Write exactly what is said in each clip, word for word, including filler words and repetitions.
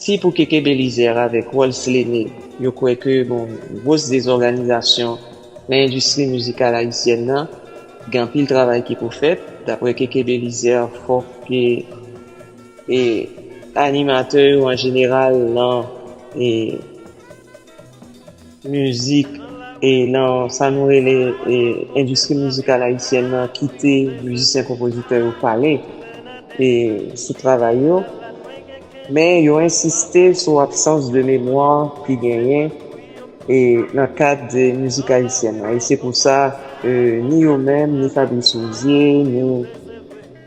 Si pou Keke Belizaire avèk Rolls Lene, yo kwè ke gon gwòs dezòganizasyon nan endistri mizikal ayisyèn nan, gen anpil travay ki pou fèt. Dapre Keke Belizaire, fòk e, e animatè yo an jeneral nan e, mizik e nan sa nou rele e, endistri mizikal ayisyèn nan kite mizisyen konpozitè yo pale e, sou travay yo. Men yo ensiste sou absans de memwa ki genyen e, nan kad de mizik ayisyèn nan. E se pou sa, e, ni yo menm, ni Fabrice Rouzier, ni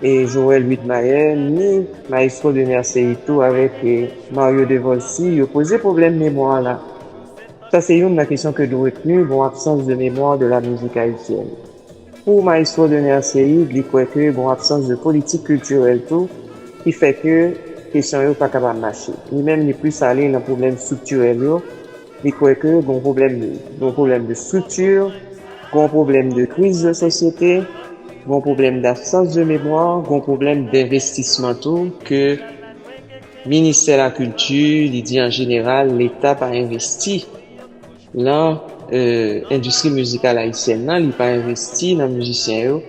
e Joël Widmayer, ni Maestro Dener Ceïd tou avèk e, Mario Devolcy, yo poze pwoblèm memwa la. Sa se youn nan kesyon ke nou retni, gon absans de mémoire de la musique haïtienne. Pou Maestro Dener Ceïd, li kwè ke gon absans de politik kiltirèl tou, ki fè ke kesyon yo pa kapab mache. Li menm, li plis ale nan pwoblèm estriktirèl yo, li kwè ke gon pwoblèm, gon pwoblèm de estrikti, gon pwoblèm de kriz de sosyete, gon pwoblèm d'absence de mémoire, gon pwoblèm denvestisman tou, ke Ministè Lakilti, li di an jeneral, Leta pa envesti nan e, endistri mizikal ayisyèn nan, li pa envesti nan mizisyen yo,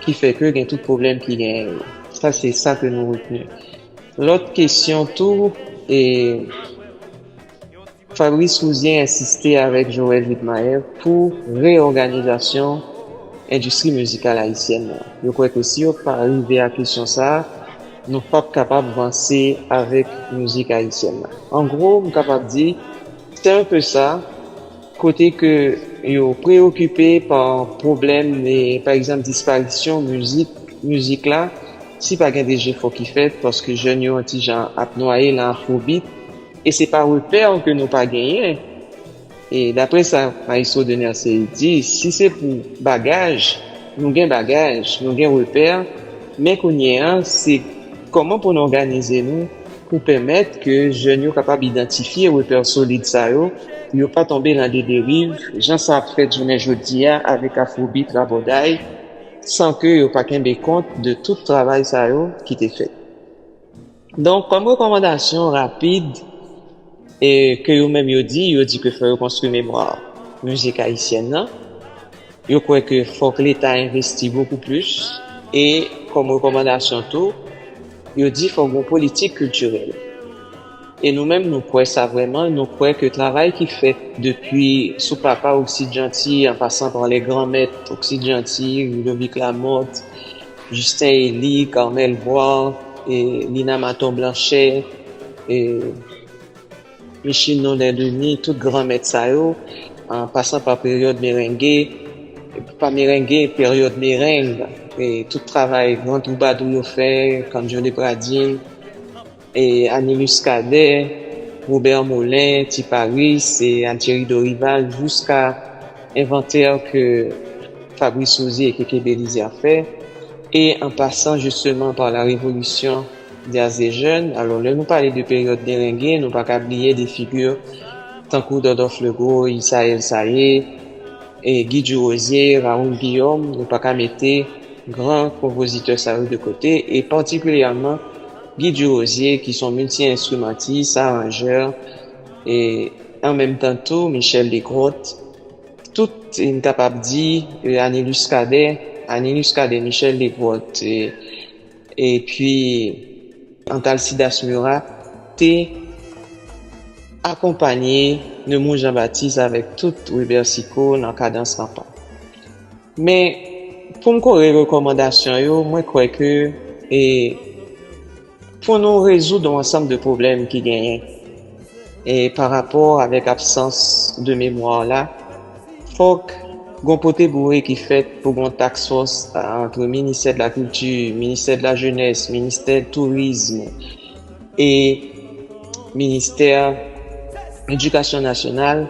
ki fè ke gen tout pwoblèm ki genyen yo. Sa, se sa ke nou retni. Lòt kesyon tou, e, Fabrice Rouzier ensiste avèk Joël Widmayer pou reyòganizasyon endistri mizikal ayisyèn nan. Yo kwè ke si yo pa rive a kesyon sa a, nou p ap kapab vanse avèk mizik ayisyèn nan. An gwo, m kapab di, se un peu sa, kote ke yo preyokipe pa pwoblèm, e, pa egzanp, disparisyon mizik, mizik la, si pa gen de jefò ki fèt, paske jèn yo yon ti jan ap nwaye nan afrobeat, e se pa repè ke nou pa genyen. E daprè sa Maestro Dener Ceïd di, si se pou bagaj, nou gen bagaj, nou gen repè, men kounye a, se kòman pou n òganize nou pou pèmèt ke jèn yo kapab idantifye repè solid sa yo, pou yo pa tonbe nan de deriv, jan sa ap fèt jounen jodi a avèk afrobeat, rabòday, san ke yo pa kenbe kont de tout travay sa yo ki te fèt. Donk, kòm rekòmandasyon rapid, e ke yo menm yo di, yo di ke fò yo konstwi memwa mizik ayisyèn nan. Yo kwè ke fòk Leta envesti bokou plis. E kòm rekòmandasyon tou, yo di fòk gon politik kiltirèl. E nou menm, nou kwè sa vrèman. Nou kwè ke travay ki fèt depi sou papa Oksid Janti, an pasan pa lè granmèt Oksid Janti, Ludovic Lamothe, Justin Élie, Carmel Voir, e Lina Maton Blanchet, e Michel Nolin Denis, tout granmèt sa yo, an pasan pa peryòd merenge, pa merenge, peryòd mereng, e tout travay gran twoubadou yo fè, Candjo de Pradines, e Annie Muscadet, Robert Molin, Ti Paris, e Anne Thierry Dorival, jiska envantè ke Fabrice Rouzier e Keke Belizaire fè, e an pasan jisteman pa la revolisyon Djaz e jèn. Alò, lè nou pale de peryòd merenge, nou pa ka bliye de figi tankou Dòdòf Legro, Isaël Saillé, e Guy Durosier, Raoul Guillaume, nou pa ka mete gran konpozitè sa yo de kote, e patikilyèman Guy Durosier, ki se yon milti-enstrimantis, aranjè, e an menm tan tou, Michel Desgrottes, tout, e m kapab di, e Annie Muscadet, Annie Muscadet, Michel Desgrottes, e epi Antalcidas Murat te akonpanye Nemours Jean Baptiste avèk tout Weber Sicot nan Kadans Ranpan. Men, pou m kore rekòmandasyon yo, mwen kwè ke, e, pou nou rezoud yon ansanm de pwoblèm ki genyen, e, pa rapò avèk absans de memwa la, fòk gon pote boure ki fèt pou gon task force, a, ant Ministè de la Kilti, Ministè de la Jenès, Ministè Tourizm e Ministè Edikasyon Nasyonal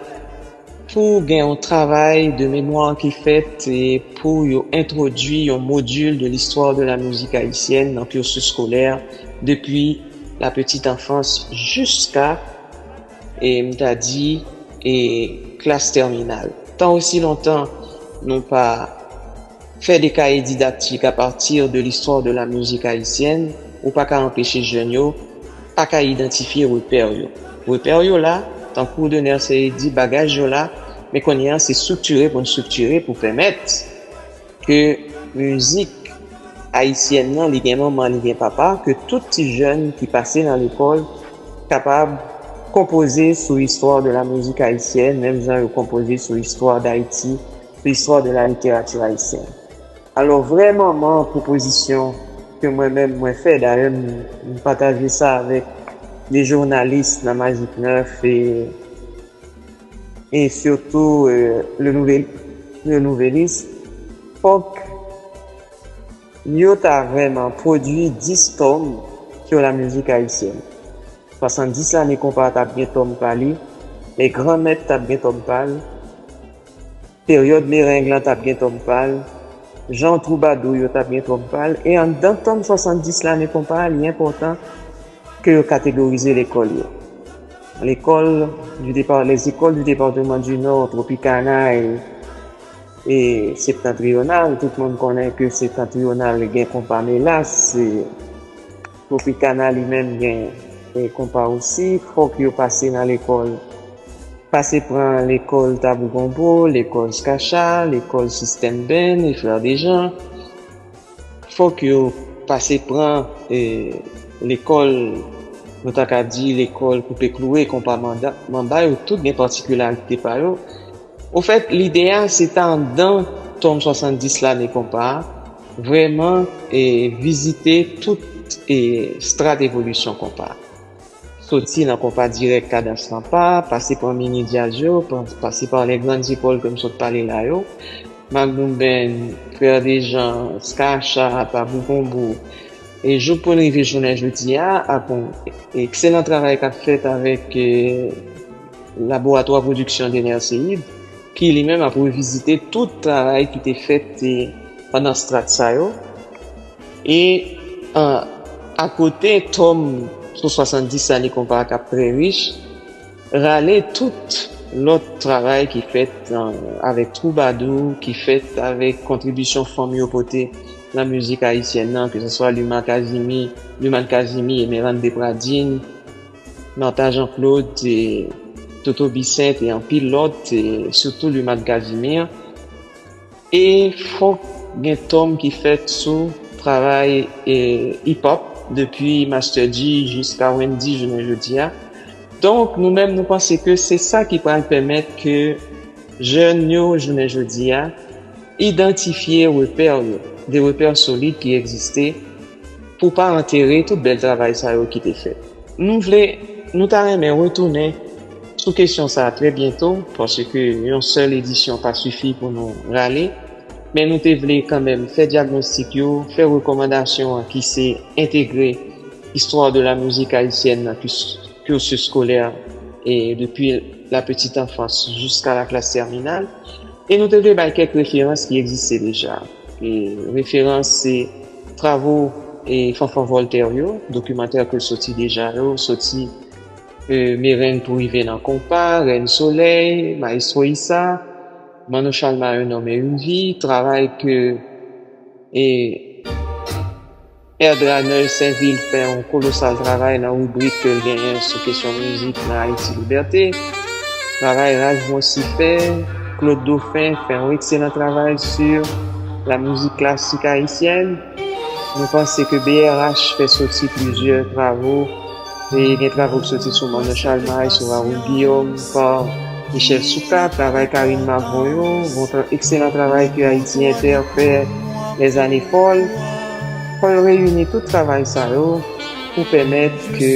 pou gen yon travay de memwa ki fèt e pou yo entwodui yon modil de l'histoire de la musique haïtienne nan cursus scolaire depi la petite enfance jiska, e m ta di, e klas tèminal. Tan osi lontan nou pa fè de kaye didaktik apati de l'histoire de la musique haïtienne, ou pa ka anpeche jèn yo pa ka idantifye repè yo. Repè yo la, tankou Dener Cery di, bagaj yo la, men kounye a se estriktire pou n estriktire pou pèmèt ke mizik ayisyèn nan, li gen manman, li gen papa, ke tout ti jèn ki pase nan lekòl kapab konpoze sou istwa de la mizik ayisyèn, menm jan yo konpoze sou istwa Dayiti, sou istwa de la literati ayisyèn. Alò, vrè manman pwopozisyon ke mwen menm mwen fè, dayè m, m pataje sa avèk de jounalis nan Magic neuf e, e sitou e, Le Nouvel, Le Nouvelis, fòk yo ta vrèman pwodui dis tòm sou la mizik ayisyèn. Swasanndis lane konpa t ap gen tòm pa li, e Granmèt t ap gen tòm pa l, peryòd mereng lan t ap gen tòm pa l, jan twoubadou yo t ap gen tòm pa l, e anndan tòm swasanndis lane konpa a, li enpòtan ke yo kategorize lekòl yo. L'école du départ, les écoles du département du Nord, Tropicana e, e Septentrional, tout moun konnen ke Septentrional gen konpa Melas, e Tropicana li menm gen e konpa osi, fòk yo pase nan lekòl, pase pran lekòl Tabou Gonbo, lekòl Skacha, lekòl Sistèm Band e Frères de Jean. Fòk yo pase pran e lekòl, nou ta ka di lekòl Koupe Klouwe, konpa Manda, Manba, yo tout gen patikilarite pa yo. Ofèt, lide a, se ta anndan tòm swasanndis lane konpa a, vrèman e, vizite tout e, strat evolisyon konpa a. Soti nan konpa dirèk Kadans Lanpa, pase pa mini djaz yo, pa- pase pa les grandes écoles ke m sot pale la yo, Magnum Band, Frères de Jean, Skacha, Tabou Gonbo, e jouk pou n rive jounen jodi a, ak yon ekselan travay k ap fèt avèk e, Laboratwa Pwodiksyon Dener Ceïde, ki li menm ap revizite tout travay ki te fèt e, pandan strat sa yo. E a, akote tòm sou swasanndis lane konpa k ap trè rich, rale tout lòt travay ki fèt e, avèk twoubadou, ki fèt avèk kontribisyon fanm yo pote nan mizik ayisyèn nan, ke se swa Luma Kazimi, Lumane Kazimi, Emerande Pradine, Martha Jean-Claude, e Toto Bissainthe e anpil lòt, e sitou Lumane Kazimi. E fòk gen tòm ki fèt sou travay e, hip hop, depi Master G jiska Wendyy jounen jodi a. Donk, nou menm, nou panse ke se sa ki pral pèmèt ke jèn yo, jounen jodi a, idantifye repè yo, de repè solid ki egziste, pou pa antere tout bèl travay sa yo ki te fèt. Nou vle, nou ta renmen retounen sou kesyon sa a trè byento, paske yon sèl edisyon pa sifi pou nou rale, men nou te vle kanmenm fè dyagnostik yo, fè rekòmandasyon an ki se entegre istwa de la mizik ayisyèn nan kis- cursus scolaire e depi la petite enfance jiska la klas tèminal. E nou te vle bay kèk referans ki egziste deja. E referans se travo e Fanfan Voltaire yo, dokimantè ke l soti deja yo, soti e, Mereng pou rive nan konpa, Rèn Solèy, Maestro Issa, Manno Chalmay, Un homme et une vie, travay ke e, Erdraneuil Sainvil fè yon kolosal travay nan ribrik ke l genyen sou kesyon mizik nan Ayiti Libète. Travay Raj Monsy fè, Claude Dauphin fè yon ekselan travay sou la mizik klasik ayisyèn. Nou panse ke B R H fè soti plizyè travo. E gen travo k soti sou Manno Chalmay, sou Raoul Guillaume, pa Michel Souka, travay Karine Mavron yo, yon tra- ekselan travay ke Haïti Inter fè lèzane fòl. Fò yo reyini tout travay sa yo pou pèmèt ke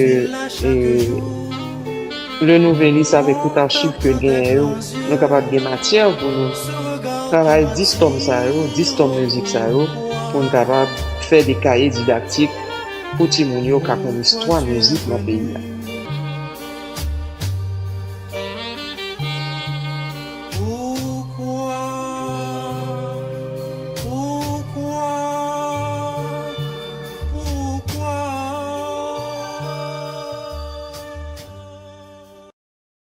e, Le Nouvelis avèk tout achiv ke l genyen yo, nou kapab gen matyè pou nou travay dis tòm sa yo, dis tòm mizik sa yo, pou n kapab fè de kaye didaktik pou timoun yo ka konn istwa mizik nan peyi a.